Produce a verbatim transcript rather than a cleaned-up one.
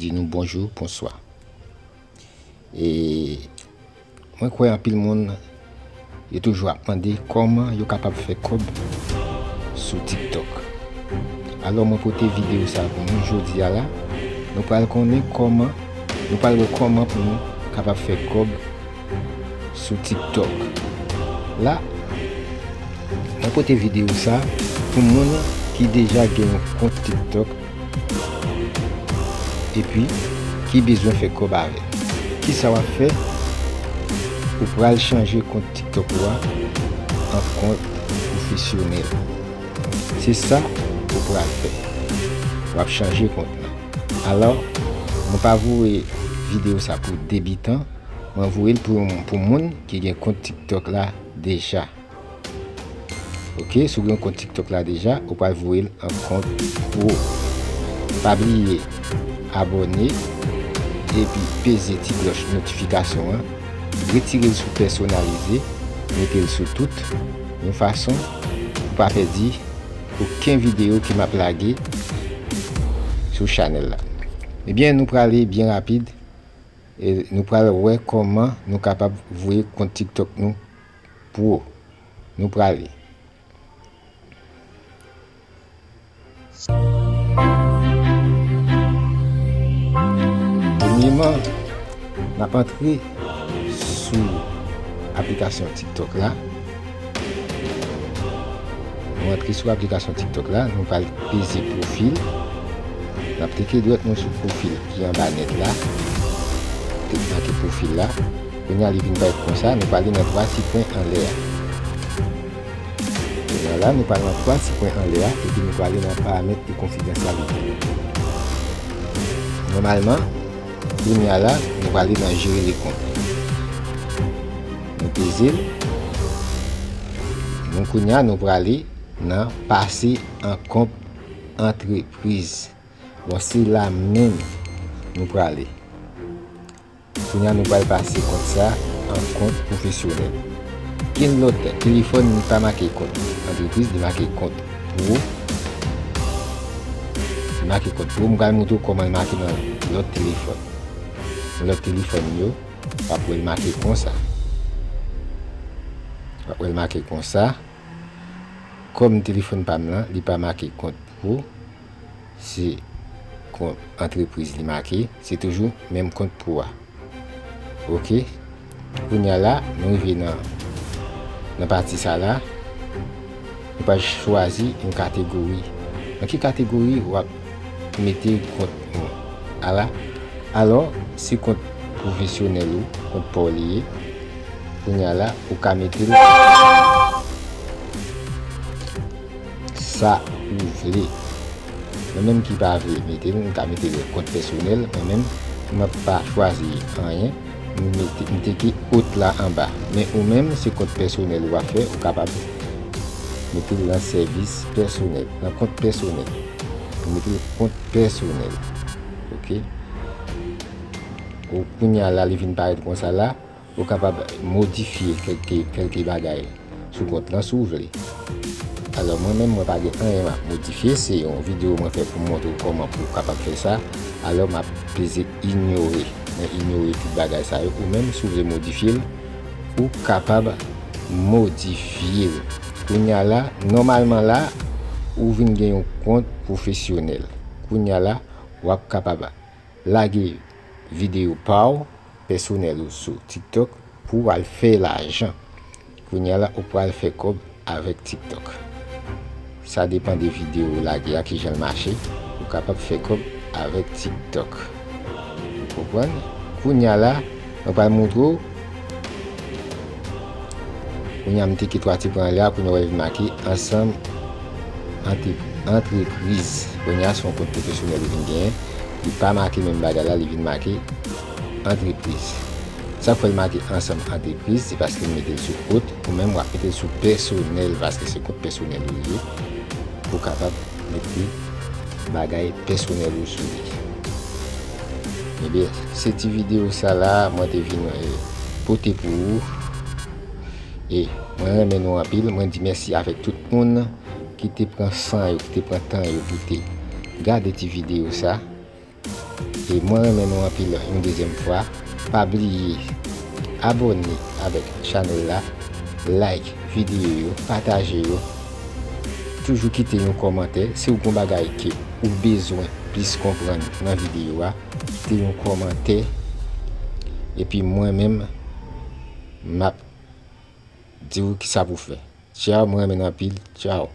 di nou bonjou, bonswa. E mwen kwè anpil moun, yo toujou ap mande kòman yo kapab fè kòb sou TikTok. Alò, mwen pote videyo sa pou nou jodi a la. Nou pral konnen kòman, nou pral wè kòman pou nou kapab fè kòb sou TikTok. La, mwen pote videyo sa pou moun ki deja gen yon kont TikTok epi ki bezwen fè kòb avè l. Kisa w ap fè? Ou pral chanje kont TikTok ou a an kont pwofesyonèl. Se sa ou pral fè. W ap chanje kont lan. Alò, mwen pa voye videyo sa pou debitan, mwen voye l pou, pou moun ki gen kont TikTok la deja. Oke, si w gen kont TikTok la deja, ou pral voye l an kont pwo. Pa bliye abòne epi peze ti klòch notifikasyon an. Retire l sou pèsonalize, mete l sou tout, yon fason pou pa pèdi okenn videyo ke m ap lage sou chanèl la. Ebyen, nou prale byen rapid e nou pral wè kòman nou kapab voye kont TikTok nou pwo. Nou prale. Premyeman, n ap antre sou aplikasyon TikTok la. Nou antre sou aplikasyon TikTok la, nou pral peze pwofil. N ap teke dwèt nou sou pwofil ki anba nèt la. Te make pwofil la. Kounye a li vin parèt konsa, nou prale nan twa ti pwen anlè a. Kounye a la, nou pral nan twa ti pwen anlè a, epi nou prale nan paramèt e konfidansyalite. Nòmalman, kounye a la, nou prale nan jere le kont. Nou peze l. Nou kounye a, nou prale nan pase an kont antrepriz. Bon, se la menm nou prale. Kounye a, nou pral pase kont sa an kont pwofesyonèl. Gen lòt telefòn, li pa make kont antrepriz, li make kont pwo. Li make kont pwo. M pral montre w kòman l make nan lòt telefòn. Nan lòt telefòn yo, w ap wè l make konsa. W ap wè l make konsa. Kòm telefòn pa m lan, li pa make kont pwo, se kont antrepriz li make, se toujou menm kont pwo a. Oke. Kounye a la, nou rive nan, nan pati sa la. Nou pral chwazi yon kategori. Nan ki kategori w ap mete kont nou? Ala, alò, se kont pwofesyonèl ou, kont pa w li ye. Kounye a la, ou ka mete l sa ou vle. Mwen menm ki pa vle mete l, m ka mete l kont pèsonèl. Mwen menm, mwen pa chwazi anyen. M mete, m teke ot la anba. Men ou menm, se kont pèsonèl ou ap fè, ou kapab mete l nan sèvis pèsonèl, nan kont pèsonèl. Ou mete l kont pèsonèl. Oke? Ou kounye a la, li vin parèt konsa la. Ou kapab modifye kèlke, kèlke bagay sou kont lan si w vle. Alò, mwen menm, mwen pa gen anyen m ap modifye. Se yon videyo mwen fè pou m montre w kòman pou w kapab fè sa. Alò, m ap peze inyore. Mwen inyore tout bagay sa yo. Ou menm, si w vle modifye l, ou kapab modifye l. Kounye a la, nòmalman la, ou vin gen yon kont pwofesyonèl. Kounye a la, w ap kapab lage videyo pa w, pèsonèl ou sou TikTok pou w al fè lajan. Kounye a la, ou pral fè kòb avèk TikTok. Sa depann de videyo ou lage a, kijan l mache, ou kapab fè kòb avèk TikTok. Ou konprann? Kounye a la, mwen pral montre w. Kounye a, m teke twa ti pwen anlè a, kounye a, w ap make ansanm antre-, antrepriz. Kounye a, se yon kont pwofesyonèl ou vin genyen. Li pa make menm bagay la, li vin make antrepriz. Sa k fè l make ansanm antrepriz, se paske m mete l sou kont, ou menm w ap mete l sou pèsonèl, paske se kont pèsonèl ou ye, pou w kapab mete bagay pèsonèl ou sou li. Ebyen, se ti videyo sa la, mwen te vin, eh, pote pou ou. E mwen renmen nou anpil, mwen di mèsi avèk tout moun ki te pran san yo, ki te pran tan yo pou te gade ti videyo sa. E mwen renmen nou anpil yon dezyèm fwa. Pa bliye abòne avèk chanèl la, like videyo yo, pataje yo. Toujou kite yon kòmantè si w gon bagay ke ou bezwen plis konprann nan videyo a. Kite yon kòmantè. Epi mwen menm, m ap di w kisa pou fè. Tchaw, mwen renmen nou anpil. Tchaw.